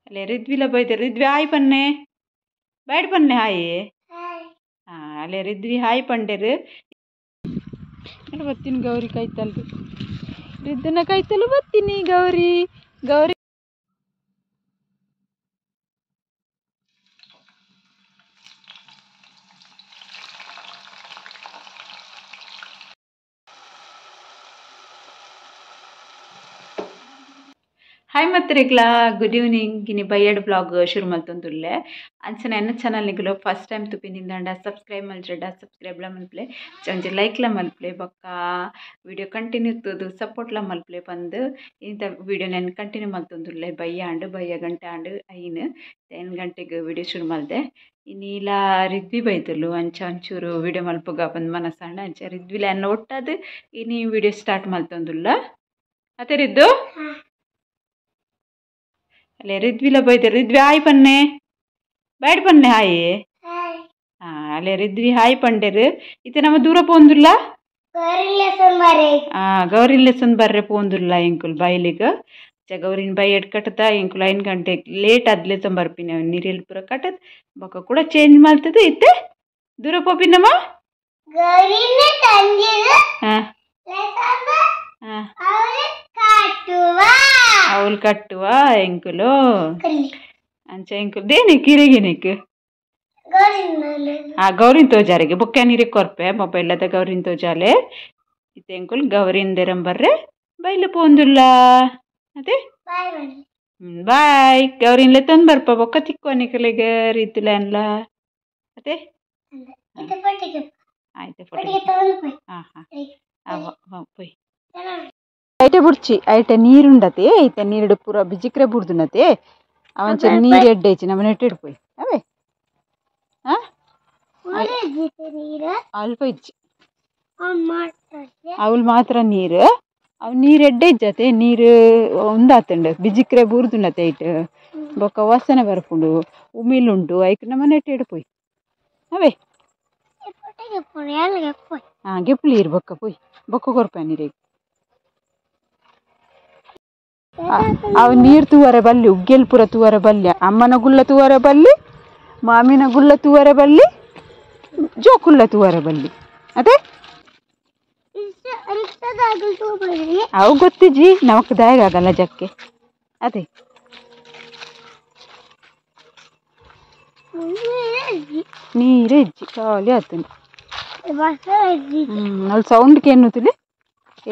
ಅಲ್ಲೇ ರಿದ್ವಿಲ ಬೈದೆ. ರಿದ್ವಿ ಹಾಯ್ ಪನ್ನೆ, ಬ್ಯಾಡ್ ಪನ್ನೆ ಹಾಯ್. ಹಾಂ ಅಲ್ಲೇ ರಿದ್ವಿ ಹಾಯ್ ಪಂಡೆರು. ಬತ್ತೀನಿ ಗೌರಿ ಕೈತಲ್ದು, ರಿದ್ದನ ಕೈತಲು ಬತ್ತೀನಿ ಗೌರಿ ಗೌರಿ. ಹಾಯ್ ಮತ್ರಿಗ್ಲಾ, ಗುಡ್ ಈವ್ನಿಂಗ್. ಇನಿ ಬೈಯಡ್ ಬ್ಲಾಗ್ ಶುರು ಮಲ್ತೊಂದುಲ್ಲೆ. ಅಂಚನೆ ಎನ್ನ ಚಾನಲ್ ನಿಗುಲು ಫಸ್ಟ್ ಟೈಮ್ ತುಪಿನಿಂದಾಂಡ ಸಬ್ಸ್ಕ್ರೈಬ್ ಮಲ್ಜಡ ಸಬ್ಸ್ಕ್ರೈಬ್ಲ ಮಲ್ಪ್ಲೆ, ಒಂಜಿ ಲೈಕ್ಲ ಮಲ್ಪ್ಲೆ, ಬೊಕ್ಕ ವಿಡಿಯೋ ಕಂಟಿನ್ಯೂ ತೂದು ಸಪೋರ್ಟ್ಲ ಮಲ್ಪ್ಲೆ ಪಂದ್ ಇಂಥ ವಿಡಿಯೋ ನಾನು ಕಂಟಿನ್ಯೂ ಮಲ್ತೊಂದುಲ್ಲೆ. ಬಯ್ಯ ಆಂಡ್ ಬಯ್ಯ ಗಂಟೆ ಆಂಡ್ 5 10 ಗಂಟೆಗೆ ವಿಡಿಯೋ ಶುರು ಮಲ್ದೆ. ಇನ್ನಿಲ ರಿದ್ವಿ ಬೈದಲು ಅಂಚ ಒಂಚೂರು ವಿಡಿಯೋ ಮಲ್ಪುಗ ಬಂದು ಮನಸ್ಸಾಂಡ ಅಂಚ ರಿದ್ವಿಲ ಎನ್ನ ಒಟ್ಟಾದ್ ಇನಿ ವಿಡಿಯೋ ಸ್ಟಾರ್ಟ್ ಮಲ್ತೊಂದುಲ್ಲ. ಅತ್ತೆ ರಿದ್ದು ಅಲ್ಲೇ ರಿದ್ವಿಲ ಬೈದೆ. ರಿದ್ವಿ ಹಾಯ್ ಪನ್ನೆ, ಬ್ಯಾಡ್ ಪನ್ನೆ ಹಾಯ್. ಹಾಂ ಅಲ್ಲೇ ರಿದ್ವಿ ಹಾಯ್ ಪಂಡೆರು. ಇತ್ತೆ ನಮ್ಮ ದೂರ ಪೋಂದುಲ್ಲ, ಹಾಂ ಗೌರಿನ ಲೆಸನ್ ಬರ್ರೆ ಪೋಂದುಲ್ಲ ಎಂಕುಲ್ ಬೈಲಿಗ್. ಚ ಗೌರಿನ ಬೈ ಎಡ್ ಕಟ್ಟದ ಎಂಕುಲ್ 5 ಗಂಟೆ ಲೇಟ್ ಆದ್ ಲೆಸನ್ ಬರ್ಪಿನ, ನೀರೆಲ್ ಪೂರ ಕಟ್ಟದ್ ಬೊಕ್ಕ ಕೂಡ ಚೇಂಜ್ ಮಲ್ತದ. ಇತ್ತೆ ದೂರ ಪೋಪಿನಮ್ಮ. ಹಾಂ ಹಾಂ ಅವಳು ಕಟ್ಟುವ ಎಂಕುಲು ಅಂಚ ಎಂಕುಲು ದೇನೆ ಕಿರಿಗಿನಿಕ್. ಆ ಗೌರಿನ ತೋಜಾರಿಗೆ ಬೊಕ್ಕ ನೀರಿಗೆ ಕೊರ್ಪೆ ಮೊಬೈಲ್ ಅದ ಗೌರಿನ ತೋಜಾಲೆ. ಇತ್ತೆ ಎಂಕುಲು ಗೌರಿನ ದೆರಂಬರ್ರೆ ಬೈಲು ಪೋಂದುಲ್ಲ. ಅದೇ ಬಾಯ್ ಗೌರಿನ್ಲೆ ತಂದು ಬರ್ಪ ಬೊಕ್ಕ ತಿಕ್ಕುವ ನಿಕಲಿಗೆ ರೀತಿಲ ಅನ್ಲ. ಅದೇ ಆಯ್ತು ಫೋಟೋ. ಹಾಂ ಹಾಂ ಪೋಯ್ ಐಟೆ ಬುಡ್ಚಿ ಐಟೆ ನೀರುಂಡತೆ. ಐತೆ ನೀರು ಪೂರ ಬಿಜಿಕ್ರೆ ಬುಡ್ದುನತೆ. ಅವಂಚ ನೀರು ಎಡ್ಡೈಚಿ ನಮ್ಮ ನೆಟ್ಟಿಡ್ ಪೋಯ್ ಅವೇ. ಹಾಂ ಅಲ್ಪ ಇಜ್ಜಿ ಅವಳು ಮಾತ್ರ ನೀರು ಅವು ನೀರು ಎಡ್ಡೆ ಇಜ್ಜತೆ. ನೀರು ಒಂದಾತುಂಡು ಬಿಜಿಕ್ರೆ ಬೂರ್ದುಂಡತೆ ಐಟ್ ಬೊಕ್ಕ ವಾಸನೆ ಬರ್ಪುಂಡು ಉಮಿಲುಂಡು ಐಕ್ ನಮ್ಮ ನೆಟ್ಟಿಡ್ ಪೋಯ್ ಅವೇ. ಹಾಂ ಗೆಪ್ಪುಲಿ ಇರು ಬೊಕ್ಕ ಪೋಯ್ ಬೊಕ್ಕ ಕೊರ್ಪ ನೀರಿಗೆ. ಅವು ನೀರು ತೂವರೆ ಬಲ್ಲಿ, ಉಗ್ಗೆಲ್ ಪೂರ ತೂವರೆ ಬಲ್ಲಿ, ಅಮ್ಮನ ಗುಳ್ಳ ತೂವರೆ ಬಲ್ಲಿ, ಮಾಮಿನ ಗುಳ್ಳ ತೂವರೆ ಬಲ್ಲಿ, ಜೋಕುಳ್ಳ ತೂವರೆ ಬಲ್ಲಿ. ಅದೇ ಅವು ಗೊತ್ತಿಜ್ಜಿ ನಮಕ್ ದಾಯಗ ಆಗಲ್ಲ ಜಕ್ಕೆ. ಅದೇ ನೀರೇ ಇಜ್ಜಿ ಖಾಲಿ ಆತನು. ಅಲ್ಲಿ ಸೌಂಡ್ ಕೇನುತ್ತಿಲ್ಲ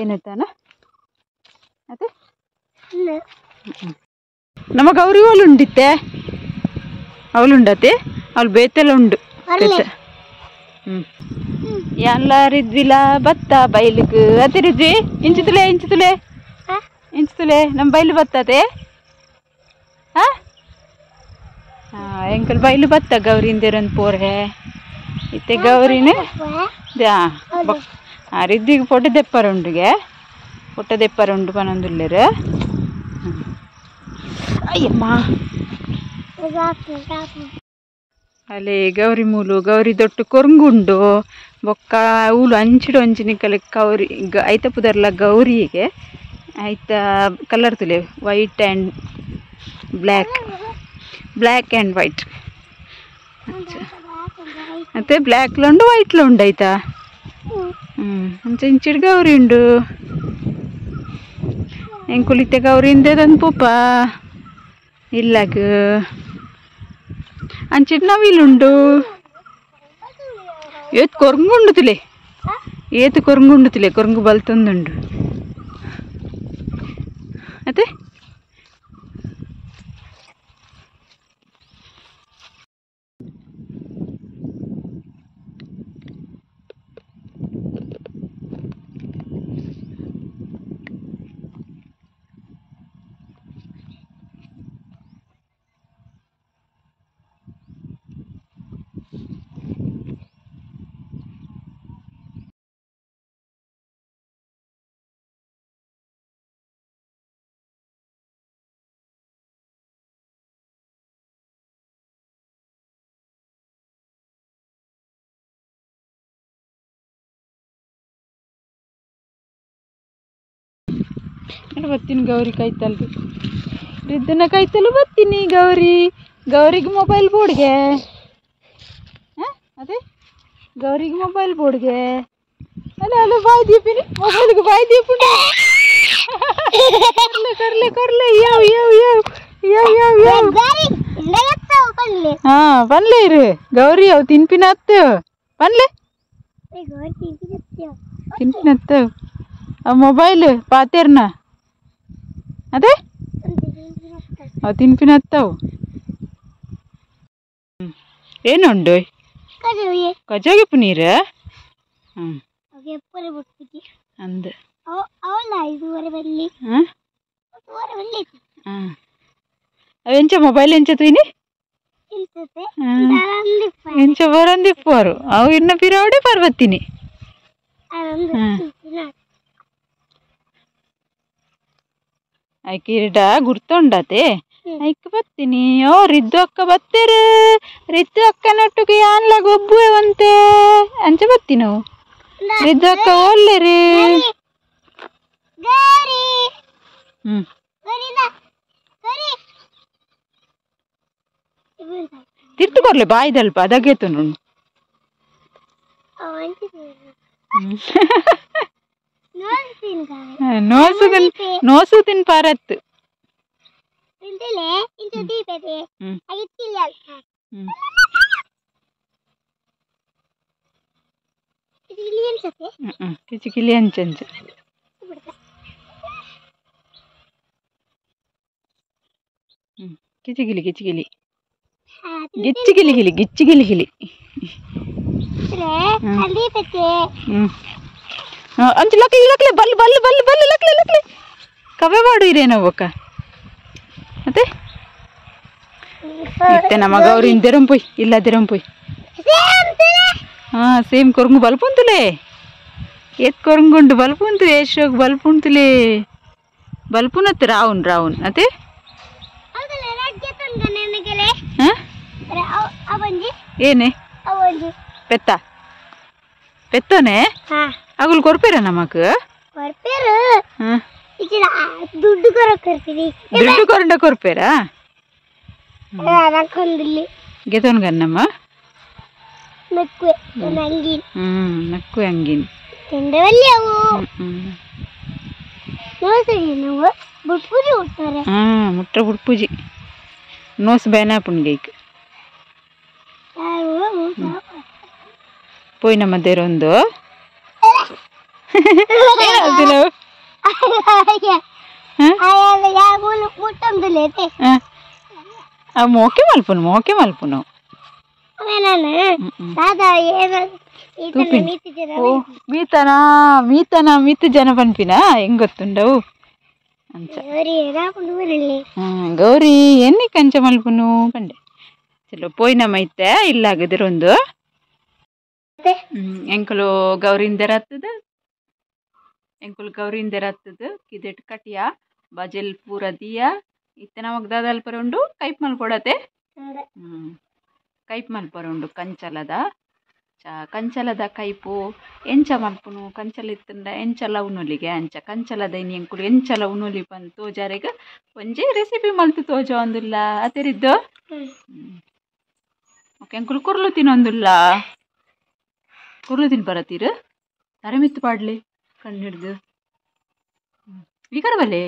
ಏನತ್ತಾನ. ಅದೇ ನಮ್ಮ ಗೌರಿ ಅವಳು ಉಂಡಿತ್ತೆ, ಅವಳುಂಡತೆ ಅವಳು ಬೇತೆಲ್ಲ ಉಂಡು. ಎಲ್ಲ ರಿದ್ವಿಲ ಬತ್ತ ಬೈಲಿಗ್. ಅದೇ ರಿದ್ವಿ ಇಂಚುತ್ತಲೆ ಇಂಚುತ್ತಲೆ ಇಂಚುತ್ತಲೆ ನಮ್ಮ ಬೈಲು ಬತ್ತದೆ. ಹಾಂ ಎಂಕಲ್ ಬೈಲು ಬತ್ತ ಗೌರಿಂದೇರೊಂದು ಪೋರೆ ಇತ್ತೆ ಗೌರಿನ. ಹಾಂ ರಿದ್ವಿಗೆ ಫೋಟೋ ದೆಪ್ಪರ ಉಂಡುಗೆ, ಫೋಟೋ ದೆಪ್ಪರ ಉಂಡು ಪನೊಂದುಲ್ಲೆರ್. ಅಯ್ಯಮ್ಮ ಅಲ್ಲಿ ಗೌರಿ ಮೂಲು ಗೌರಿ ದೊಟ್ಟು ಕೊರಂಗುಂಡು ಬೊಕ್ಕ ಊಲು ಅಂಚಿಡು ಅಂಚಿನಿಕಲೆ ಗೌರಿ ಐತ ಪುದರ್ಲ ಗೌರಿಗೆ ಐತ colour ತುಲೆ white and black, black and white. ಮತ್ತೆ ಬ್ಲ್ಯಾಕ್ಲ ಉಂಡು ವೈಟ್ಲ ಉಂಡು ಆಯ್ತಾ. ಅಂಚ ಇಂಚಿಡು ಗೌರಿ ಉಂಡು ಎಂಕುಲಿತ್ತೆ ಗೌರಿಯಿಂದ ತಂದು ಪೋಪ ಇಲ್ಲಾಗ. ಅಂಚಿಡ್ ನವಿಲುಂಡು ಏತ್ ಕೊರಂಗುಂಡು ತುಲೆ, ಏತು ಕೊರಂಗುಂಡು ತುಲೆ, ಕೊರಂಗು ಬಲ್ತೊಂದುಂಡು. ಅತ್ತೆ ಬತ್ತೀನಿ ಗೌರಿ ಕೈತಲ್ದು, ರಿದ್ದುನ ಕೈತಲು ಬತ್ತೀನಿ ಗೌರಿ. ಗೌರಿಗೆ ಮೊಬೈಲ್ ಬೋರ್ಡ್ಗೆ, ಅದೇ ಗೌರಿಗೆ ಮೊಬೈಲ್ ಬೋರ್ಡ್ಗೆ. ಅಲ್ಲ ಅಲ್ಲ ಬಾಯ್ ದೀಪಿನಿ, ಮೊಬೈಲ್ಗೆ ಬಾಯ್ ದೀಪುಂಡ. ಕರ್ಲೆ ಕರ್ಲೆ ಯಾವ ಯಾವ ಯಾವ ಯಾವ ಯಾವ ಯಾವ. ಹಾ ಪನ್ಲೆ ಇರು ಗೌರಿ, ಅವು ತಿನ್ಪಿನ ಹತ್ತು ಪನ್ಲೆ ತಿನ್ಪಿನ ಹತ್ತು. ಆ ಮೊಬೈಲ್ ಪಾತೇರ್ನ ಅದೇ ಅವು ತಿನ್ಪಿನ ಹತ್ತವು. ಏನುಂಡು ಕಜೋಗಿಪ್ಪು ನೀರು ಅಂದ. ಅವೆಂಚ ಮೊಬೈಲ್ ಎಂಚ ತೂಯಿನಿ ಎಂಚ ಬರಂದಿಪ್ಪರು ಅವು ಇನ್ನ ಪಿರವಡೆ ಪರ್ವತ್ತಿನಿ. ಐಕಿರಡ ಗುರ್ತುಂಡತೆ ಐಕ್ ಬತ್ತೀನಿ. ಓ ರಿದ್ದು ಅಕ್ಕ ಬತ್ತೇರು, ರಿದ್ದು ಅಕ್ಕನೊಟ್ಟಿಗೆ ಯಾನ್ಲ ಗೊಬ್ಬುವೆ ಒಂತೆ ಅಂಚ ಬತ್ತಿ ನಾವು. ರಿದ್ದು ಅಕ್ಕ ಓಲ್ಲೇರು. ಹ್ಮ್ ತಿರ್ತು ಕೊರ್ಲೆ ಬಾಯ್ದಲ್ಪ ಅದಗೇತು ನೋಡು. ನೋಸು ನೋಸು ತಿನ್ ಪಾರತ್ತು. ಕಿಚಿಕಿಲಿ ಅಂಚಂಚ. ಕಿಚಿಗಿಲಿ ಕಿಚಿಗಿಲಿ ಗಿಚ್ಚಿ ಗಿಲಿ ಗಿಲಿ ಗಿಚ್ಚಿ ಗಿಲಿ ಗಿಲಿ. ಅಂಚು ಲಕ್ಲಿ ಲಕ್ಲೆ ಬಲ್ ಬಲ್ ಬಲ್ ಬಲ್ ಲಕ್ಲೆ ಲಕ್ಲೆ ಕವೆ ಮಾಡು ಇರೇನೋ ಬೊಕ್ಕ. ಮತ್ತೆ ಇತ್ತೆ ನಮ್ಮ ಗೌರಿ ಇಂದೆರಂ ಪೊಯ್ ಇಲ್ಲ ದೆರಂ ಪೊಯ್. ಹಾ ಸೇಮ್ ಕೊರಂಗು ಬಲ್ಪುಂತುಲೇ, ಏತ್ ಕೊರಂಗುಂಡು ಬಲ್ಪುಂತು, ಏಶೋಗ್ ಬಲ್ಪುಂತುಲೇ ಬಲ್ಪುನತ್ತು ರಾವುನ್ ರಾವುನ್. ಅತ್ತೆ ಏನೇ ಪೆತ್ತ ಪೆತ್ತೋನೆ ಅಗುಲ್ ಕೊರ್ಪೇರ ನಮಕ್? ದುಡ್ಡು ದುಡ್ಡು ಕೊರಂಡ ಕೊರ್ಪೇರಾ? ಗೆತೋನ್ ಗನ್ನಮ್ಮ ನಕ್ಕು ಅಂಗಿನ್ ಮುಟ್ಟ ಬುಡ್ಪುಜಿ ನೋಸ್ ಬೇನಾಪುಣ್ಗೈಕ್ ಪೋಯ್ ನಮ್ಮ ದೇರೊಂದು. ಮೋಕೆ ಮಲ್ಪುನು ಮೋಕೆ ಮಲ್ಪುನು. ಮೀತನ ಮೀತನ ಮೀತು ಜನ ಪನ್ಪಿನ ಹೆಂಗ್ ಗೊತ್ತುಂಡವು ಅಂಚ. ಗೌರಿ ಎನ್ನಿ ಕಂಚ ಮಲ್ಪುನು ಪಂಡೆ. ಚಲೋ ಪೋಯ್ ನಮ್ಮ ಐತೆ ಇಲ್ಲಾಗದಿರೊಂದು. ಎಂಕುಲು ಗೌರಿಂದೆರತ್ತದ, ಎಂಕುಲು ಗೌರಿಂದೆರತ್ತದ ಕಿದೆಟ್ ಕಟಿಯ ಬಜೆಲ್ ಪೂರ ದಿಯ ಇತ್ತೆ ನಮಗ್ ದಾದಲ್ಪರ ಉಂಡು ಕೈಪ್ ಮಲ್ಪೊಡತೆ. ಕೈಪ್ ಮಲ್ಪರ ಉಂಡು ಕಂಚಲದ ಕಂಚಲದ ಕೈಪು ಎಂಚ ಮಲ್ಪುನು ಕಂಚಲ ಇತ್ತಂಡ ಎಂಚಲ ಉಣುಲಿಗೆ ಅಂಚ ಕಂಚಲದ ಇನಿ ಎಂಕುಲು ಎಂಚಲ ಉಣುಲಿ ಪಂದ್ ತೋಜಾರೆಗ್ ಒಂಜಿ ರೆಸಿಪಿ ಮಲ್ತು ತೋಜ ಒಂದುಲ್ಲ ಅತೆರಿದ್ದು. ಓಕೆ ಎಂಕುಲು ಕುರ್ಲು ತಿನ್ನೊಂದುಲ್ಲ, ಕುರ್ಲು ತಿನ್ ಬರತ್ತೀರು ತರಮಿತ್ತು ಪಾಡ್ಲಿ ಕಣ್ಣು ಹಿಡ್ದು ಈ ಕಡೆ ಬಲ್ಲೆ.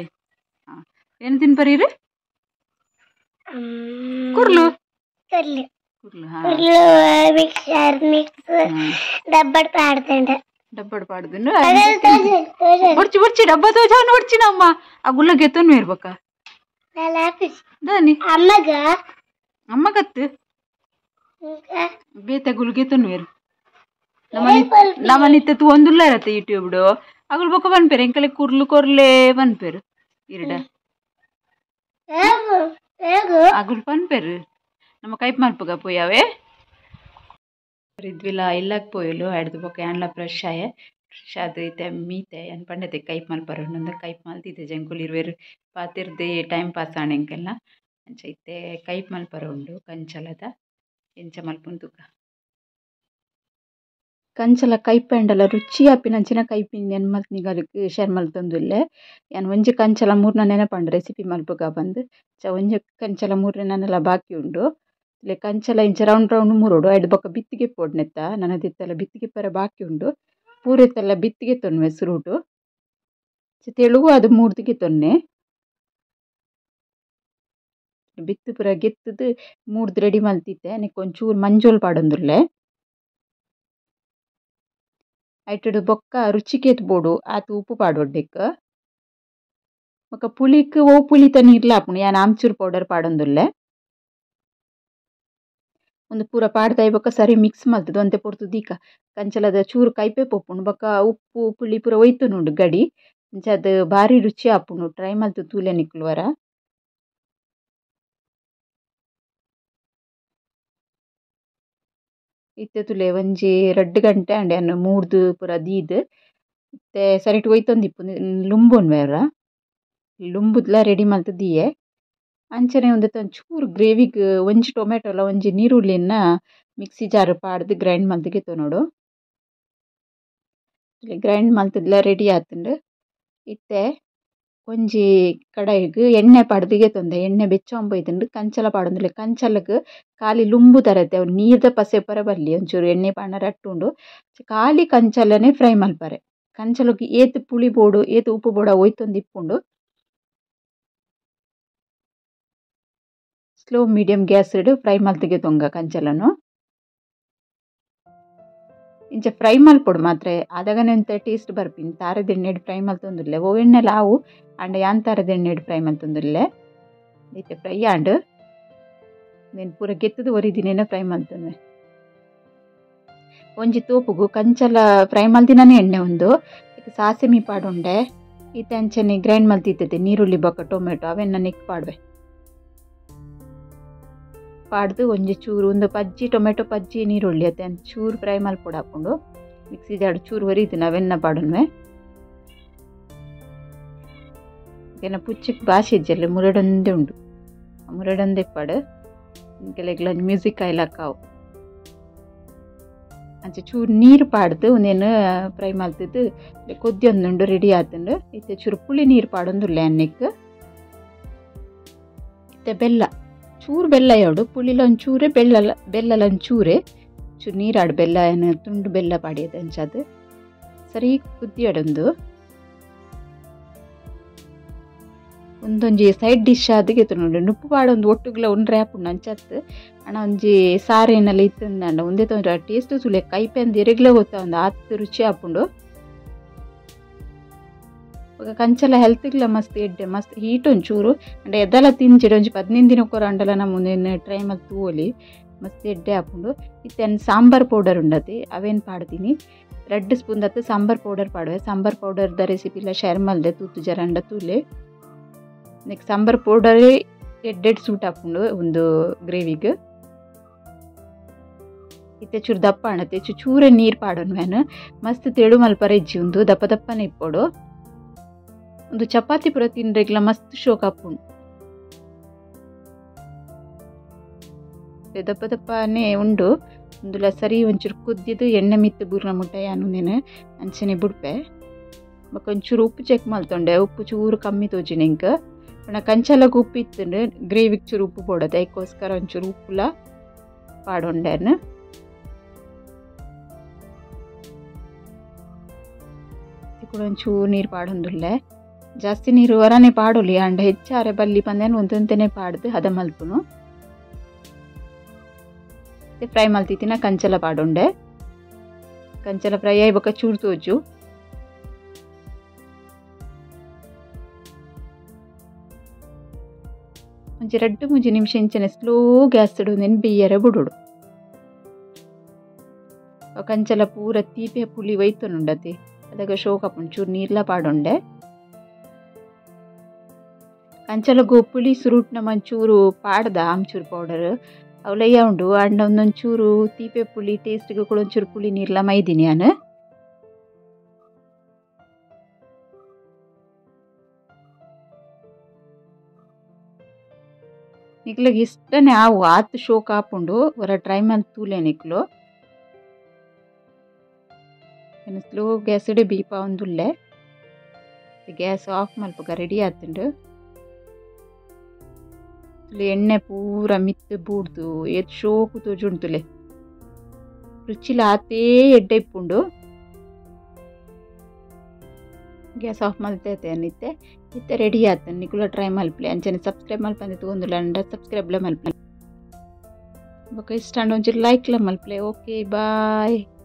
ಹಾಂ ಏನು ತಿನ್ ಬರೀರಿ? ಕುರ್ಲು ಕುರ್ಲು. ಹಾಂ ಡಬ್ಬಡ್ ಪಾಡ್ದು ಬೊಡ್ಚಿ ಬೊಡ್ಚಿ ಡಬ್ಬ ತೋಜಾವನ್ ಬೊಡ್ಚಿ ನಮ್ಮ ಆ ಗುಲ್ಲ ಗೆತ್ತನು ಇರ್ಬೇಕ ದಾನಿ ಅಮ್ಮ ಕತ್ತು ಬೇತೆ ಗುಲ್ಗೆ ತನ್ವೇರು ನಮ್ಮನಿತ್ತೆ ತೂ ಒಂದುಲ್ಲ ಇರತ್ತೆ ಯೂಟ್ಯೂಬ್ ಅಗುಲ್ ಬೊಕ್ಕ ಪನ್ಪೇರು ಎಂಕಲೆ ಕುರ್ಲು ಕೊರ್ಲೆ ಪನ್ಪೇರು ಇರಡ ಅಗುಲ್ ಪನ್ಪೇರು ನಮ್ಮ ಕೈಪ್ ಮಲ್ಪುಗ ಪೋಯಾವೆ ಇದ್ವಿಲ್ಲ ಇಲ್ಲಾಗ ಪೋಯಲು ಹಿಡ್ದು ಬೊಕ್ಕ ಯಾನ್ಲ ಫ್ರೆಶ್ ಆಯೆ ಫ್ರೆಶ್ ಆದ್ ಇತ್ತೆ ಮೀತೆ ಏನ್ ಪಂಡತೆ ಕೈಪ್ ಮಲ್ಪರ ಒಂದೊಂದು ಕೈಪ್ ಮಲ್ತಿದ್ದೆ ಜಂಕುಲು ಇರುವೆರು ಪಾತಿರ್ದೆ ಟೈಮ್ ಪಾಸ್ ಆಂಡ್ ಎಂಕೆಲ್ಲ ಅಂಚ ಇತ್ತೆ ಕೈಪ್ ಮಲ್ಪರ ಉಂಡು ಕಂಚಲದ ಎಂಚ ಮಲ್ಪುನು ತೂಕ. ಕಂಚಲ ಕೈಪೆಂಡಲ ರುಚಿ ಆಪಿನಂಚಿನ ಕೈಪಿಂಜನ್ ಮಲ್ತ್ ನಿಗಲಿಕ್ ಶೇರ್ ಮಲ್ತೊಂದುಲ್ಲೆ. ಯಾನ್ ಒಂಜಿ ಕಂಚಲ ಮೂರ್ನ ನೆನಪಂಡು ರೆಸಿಪಿ ಮಲ್ಪುಗ ಬಂದು ಚ ಒಂಜಿ ಕಂಚಲ ಮೂರ್ನ ನನೆಲ ಬಾಕಿ ಉಂಡು. ಇಲ್ಲೆ ಕಂಚಲ ಇಂಚ ರೌಂಡ್ ರೌಂಡ್ ಮೂರೋಡು ಐಡ್ ಬೊಕ್ಕ ಬಿತ್ತಿಗೆ ಪೋಡ್ನೆತ್ತ ನನದಿತ್ತೆಲ್ಲ ಬಿತ್ತಿಗೆ ಪರ ಬಾಕಿ ಉಂಡು. ಪೂರೆತ್ತೆಲ್ಲ ಬಿತ್ತಿಗೆ ತೊನ್ವೆ ಸುರುಟು ತೆಳುಗು ಅದು ಮೂರ್ತಿಗೆ ತೊನ್ನೆ ಬಿತ್ತು ಪೂರ ಗೆತ್ತದು ಮೂರ್ದು ರೆಡಿ ಮಲ್ತಿತ್ತೆ. ನೆಕ್ ಒಂಚೂರು ಮಂಜೋಲ್ ಪಾಡೊಂದುಲ್ಲೆ. ಐಟೆಡ್ ಬೊಕ್ಕ ರುಚಿಕೇತ್ ಬೋಡು ಆತು ಉಪ್ಪು ಪಾಡೊಡ್ಡೆಕ್. ಬೊಕ್ಕ ಪುಳಿಕ್ ಓ ಪುಳಿತ ನೀರ್ಲ ಆಪುಂಡು. ಯಾನ್ ಆಮ್ಚೂರ್ ಪೌಡರ್ ಪಾಡೊಂದುಲ್ಲೆ. ಒಂದು ಪೂರ ಪಾಡ್ದಾಯಿ ಬೊಕ್ಕ ಸರಿ ಮಿಕ್ಸ್ ಮಲ್ತದು ಒಂತೆ ಪೊರ್ತು ದೀಕ ಕಂಚಲದ ಚೂರು ಕೈಪೆ ಪೋಪುಂಡು. ಬೊಕ್ಕ ಉಪ್ಪು ಪುಳಿ ಪೂರ ಒಯ್ತುನುಂಡು ಗಡಿ ಅಂಚ ಅದು ಭಾರಿ ರುಚಿ ಆಪುಂಡು. ಟ್ರೈ ಮಲ್ತು ತೂಲೆ ನಿಕ್ಲುವರ. ಇತ್ತೆ ತುಲೆ ಒಂಜಿ 2 ಗಂಟೆ ಅಂಡೆ ಅನ್ನು ಮೂರ್ದು ಪೂರ ದೀದ್ ಇತ್ತೆ ಸರಿಟ್ ಒಯ್ತೊಂದಿಪ್ಪು ಲುಂಬೊನ್ವೆರ ಲುಂಬುದ್ಲ ರೆಡಿ ಮಲ್ತು ದೀಯೆ. ಅಂಚನೆ ಒಂದು ಚೂರು ಗ್ರೇವಿಗ್ ಒಂಜಿ ಟೊಮೆಟೊಲ ಒಂಜಿ ನೀರುಳ್ಳಿನ ಮಿಕ್ಸಿ ಜಾರ್ ಪಾಡ್ದು ಗ್ರೈಂಡ್ ಮಲ್ತಿಗೆ ನೋಡು. ಗ್ರೈಂಡ್ ಮಲ್ತದ್ಲ ರೆಡಿ ಆತುಂಡು. ಇತ್ತೆ ಒಂಜಿ ಕಡಾಯಿಗ್ ಎಣ್ಣೆ ಪಾಡ್ದಿಗೆ ತೊಂದೆ ಎಣ್ಣೆ ಬೆಚ್ಚೊಂಬೊಯ್ತುಂಡು. ಕಂಚಲ ಪಾಡೊಂದುಲ್ಲೆ. ಕಂಚಲಗ್ ಖಾಲಿ ಲುಂಬು ತರತೆ ಅವು ನೀರ್ದ ಪಸೆ ಪರ ಬಲ್ಲಿ ಒಂಚೂರು ಎಣ್ಣೆ ಪಾಡ ರಟ್ಟುಂಡು. ಖಾಲಿ ಕಂಚಲನೆ ಫ್ರೈ ಮಲ್ಪರೆ. ಕಂಚಲಗ್ ಏತ್ ಪುಳಿ ಬೋಡು ಏತ್ ಉಪ್ಪು ಬೋಡ ಒಯ್ತೊಂದು ಇಪ್ಪುಂಡು. Slow medium gas fry ಮಲ್ತಿಗೆ ತೊಂಗ ಕಂಚಲನು. ಇಂಚ ಫ್ರೈ ಮಲ್ಪೊಡು ಮಾತ್ರ ಆದಾಗನೆ ಒಂತ ಟೇಸ್ಟ್ ಬರ್ಪಿನ್. ತಾರದ ಎಣ್ಣೆಡ್ ಫ್ರೈ ಮಲ್ತೊಂದುಲ್ಲೆ. ಓ ಎಣ್ಣೆಲ ಆವು ಅಂಡ ಯಾನ್ ತಾರದ ಎಣ್ಣೆಡ್ ಫ್ರೈ ಮಲ್ತೊಂದುಲ್ಲೆ. ಇತ್ತೆ ಫ್ರೈ ಆಂಡ್ ನೆನ್ ಪೂರ ಗೆತ್ತದು ಒರಿದಿನೇನ ಫ್ರೈ ಮಲ್ತೊನ್ವೆ. ಒಂಜಿ ತೋಪುಗು ಕಂಚಲ ಫ್ರೈ ಮಲ್ದಿನೇ ಎಣ್ಣೆ ಒಂದು ಸಾಸಿಮಿ ಪಾಡುಂಡೆ. ಇತ್ತೆ ಅಂಚನೆ ಗ್ರೈಂಡ್ ಮಲ್ತಿತ್ತದೆ ನೀರುಳ್ಳಿ ಬೊಕ್ಕ ಟೊಮೆಟೊ ಅವೆನ್ನ ನೆಕ್ ಪಾಡುವೆ. ಪಾಡ್ದು ಒಂಜಿ ಚೂರು ಒಂದು ಪಜ್ಜಿ ಟೊಮೆಟೊ ಪಜ್ಜಿ ನೀರುಳ್ಳಿ ಅತ್ತೆ ಚೂರು ಫ್ರೈ ಮಲ್ಪೊಡು ಹಾಕೊಂಡು ಮಿಕ್ಸಿ ಜಾಡು ಚೂರು ಒರಿದು ನಾವೆನ್ನ ಪಾಡುನ್ವೆ. ಏನ ಪುಚ್ಚಕ್ಕೆ ಭಾಷೆ ಇಜ್ಜಲ್ಲ ಮುರಡೊಂದೇ ಉಂಡು ಮುರಡೊಂದೇ ಪಾಡು ಕೆಲಗೆಲ್ಲ ಮ್ಯೂಸಿಕ್ ಆಯ್ಲಕ್ಕಾವು. ಅಂಚೆ ಚೂರು ನೀರು ಪಾಡ್ದು ಒಂದೇನು ಫ್ರೈ ಮಲ್ತಿದ್ದು ಕೊದ್ದಿ ಒಂದುಂಡು ರೆಡಿ ಆತುಂಡು. ಇತ್ತೆ ಚೂರು ಪುಳಿ ನೀರು ಪಾಡೊಂದುಲ್ಲೆ ಅನ್ನಕ್ಕೆ. ಇತ್ತೆ ಬೆಲ್ಲ ಚೂರು ಬೆಲ್ಲ ಯಾಡು ಪುಳಿಲ ಒಂಚೂರೆ ಬೆಲ್ಲಲ ಬೆಲ್ಲಲ ಒಂಚೂರೆ ಚೂರು ನೀರಾಡು ಬೆಲ್ಲ ಏನು ತುಂಡು ಬೆಲ್ಲ ಪಾಡಿಯದು ಅಂಚದು ಸರಿ ಕುದ್ದಿಯಾಡೊಂದು ಒಂದೊಂಜಿ ಸೈಡ್ ಡಿಶ್ ಅದಕ್ಕೆ ನೋಡು. ನುಪ್ಪು ಪಾಡೊಂದು ಒಟ್ಟುಗ್ಲ ಒಂಡ್ರೆ ಆಪುಂಡು ಅಂಚತ್ತು ಅಣ್ಣ ಒಂಜಿ ಸಾರೇನೆಲ್ಲ ಇತ್ತಂದ ಒಂದೇ ತೊಂದರೆ ಟೇಸ್ಟ್ ಸುಲೆ ಕೈಪೆ ಅಂದ್ ಎರೆಗ್ಲ ಗೊತ್ತಾ ಒಂದು ಆತ್ ರುಚಿ ಆಪುಂಡು. ಬೊಕ ಕಂಚಲ ಹೆಲ್ತ್ಗ್ಲ ಮಸ್ತ್ ಎಡ್ಡೆ ಮಸ್ತ್ ಹೀಟ್ ಒಂಚೂರು ಅಂಡ ಎದ್ದಲ ತಿಂಚಿಡ ಒಂಜಿ 15 ದಿನಕ್ಕೊರ ಅಂಡಲ ನಮ್ಮ ಒಂದೇನು ಟ್ರೈ ಮಲ್ತ್ ತೂವೊಲಿ ಮಸ್ತ್ ಎಡ್ಡೆ ಆಪುಂಡು. ಇತ್ತೆ ಸಾಂಬಾರ್ ಪೌಡರ್ ಉಂಡತಿ ಅವೇನು ಪಾಡ್ತೀನಿ. 2 ಸ್ಪೂನ್ ದತ್ತ ಸಾಂಬಾರ್ ಪೌಡರ್ ಪಾಡುವೆ. ಸಾಂಬಾರ್ ಪೌಡರ್ದ ರೆಸಿಪಿಲ ಶೇರ್ ಮಲ್ದೆ ತೂತು ಜರಂಡ ತೂಲೆ. ನೆಕ್ಸ್ಟ್ ಸಾಂಬಾರ್ ಪೌಡರೇ ಎಡ್ಡೆಡ್ ಸೂಟ್ ಆಪುಂಡು ಒಂದು ಗ್ರೇವಿಗ್. ಇತ್ತೆ ಚೂರು ದಪ್ಪ ಅಣತೆ ಚೂರೆ ನೀರು ಪಾಡೋನು ಮಸ್ತ್ ತೆಳು ಮಲ್ಪರೆ ಇಜ್ಜಿ ಉಂದು ದಪ್ಪ ದಪ್ಪನೆ ಇಪ್ಪೊಡು. ಒಂದು ಚಪಾತಿ ಪೂರ ತಿನ್ರೆಗ್ಲ ಮಸ್ತ್ ಶೋಕ್ ಆಪುಂಡು. ದಪ್ಪ ದಪ್ಪನೆ ಉಂಡು ಒಂದುಲ ಸರಿ ಒಂಚೂರು ಕುದ್ದಿದ್ದು ಎಣ್ಣೆ ಮಿತ್ತು ಬೂರ್ನ ಮುಟ್ಟ ಯಾನು ಅಂಚನೆ ಬುಡ್ಪೆ. ಬೊಕ ಒಂಚೂರು ಉಪ್ಪು ಚೆಕ್ ಮಲ್ತೊಂಡೆ. ಉಪ್ಪು ಚೂರು ಕಮ್ಮಿ ತೋಜಿನ ಇಂಕ್ ಪಂಡ ಕಂಚಲಗ್ ಉಪ್ಪು ಇತ್ತುಂಡು ಗ್ರೇವಿಗೆ ಚೂರು ಉಪ್ಪು ಬೋಡತ್ತೆ ಅದಕ್ಕೋಸ್ಕರ ಒಂಚೂರು ಉಪ್ಪುಲ ಪಾಡೊಂಡೆನ್. ಕೂಡ ಒಂಚೂರು ನೀರು ಪಾಡೊಂದುಲ್ಲೆ. ಜಾಸ್ತಿ ನೀರು ವರನೆ ಪಾಡೊಲಿ ಅಂಡ ಹೆಚ್ಚಾರೆ ಬಲ್ಲಿ ಪಂದೇನು ಒಂದೊಂದನೆ ಪಾಡ್ದು ಹದ ಮಲ್ಪುನು. ಫ್ರೈ ಮಲ್ತಿತ್ತಿನ ಕಂಚಲ ಪಾಡೊಂಡೆ. ಕಂಚಲ ಫ್ರೈ ಆಯಿ ಬೊಕ್ಕ ಚೂರು ತೋಜು. ಒಂಜಿ 2-3 ನಿಮಿಷ ಇಂಚನೆ ಸ್ಲೋ ಗ್ಯಾಸ್ ಒಂದೇನು ಬೇಯರ ಬುಡೋಡು. ಕಂಚಲ ಪೂರ ತೀಪೆ ಪುಳಿ ಒಯ್ತೊನುಂಡತಿ ಅದಾಗ ಶೋಕ ಚೂರು ನೀರ್ಲ ಪಾಡೊಂಡೆ. ಕಂಚಲಗು ಪುಳಿ ಸುರುಟ್ನ ಮಂಚೂರು ಪಾಡ್ದ ಆಮ್ಚೂರು ಪೌಡರ್ ಅವಲಯ್ಯ ಉಂಡು. ಅಂಡ ಒಂದೊಂಚೂರು ತೀಪೆ ಪುಳಿ ಟೇಸ್ಟ್ಗೆ ಕೂಡ ಒಂಚೂರು ಪುಳಿ ನೀರ್ಲ ಮೈದಿನಿ ನಾನು. ನಿಕ್ಲೆಗ್ ಇಷ್ಟನೇ ಆವು ಆತ್ ಶೋಕ್ ಆಪುಂಡು ಒರ ಟ್ರೈ ಮಲ್ತ್ ತೂಲೆ ನಿಕ್ಲು. ಸ್ಲೋ ಗ್ಯಾಸ್ ಬೀಪಾವೊಂದುಲ್ಲೆ. ಗ್ಯಾಸ್ ಆಫ್ ಮಲ್ಪುಗ ರೆಡಿ ಆತುಂಡು. ಎಣ್ಣೆ ಪೂರ ಮಿತ್ತ್ ಬೂರ್ದು ಏತ್ ಶೋಕು ತೋಜುಂಡು. ರುಚಿಲ ಆತೇ ಎಡ್ಡೆ ಇಪ್ಪುಂಡು. ಗ್ಯಾಸ್ ಆಫ್ ಮಲ್ತೆ ಇತ್ತೆ ಇತ್ತೆ ರೆಡಿ ಆತುಂಡು. ನಿಕುಲ ಟ್ರೈ ಮಲ್ಪಲೆ. ಅಂಚನೆ ಸಬ್ಸ್ಕ್ರೈಬ್ ಮಲ್ಪಂದೆ ತೂವೊಂದುಲ್ಲ ಅಂಡ ಸಬ್ಸ್ಕ್ರೈಬ್ಲ ಮಲ್ಪಲೆ. ಬೊಕ ಇಷ್ಟ ಆಂಡ ಒಂಚೂರು ಲೈಕ್ಲ ಮಲ್ಪಲೆ. Okay bye.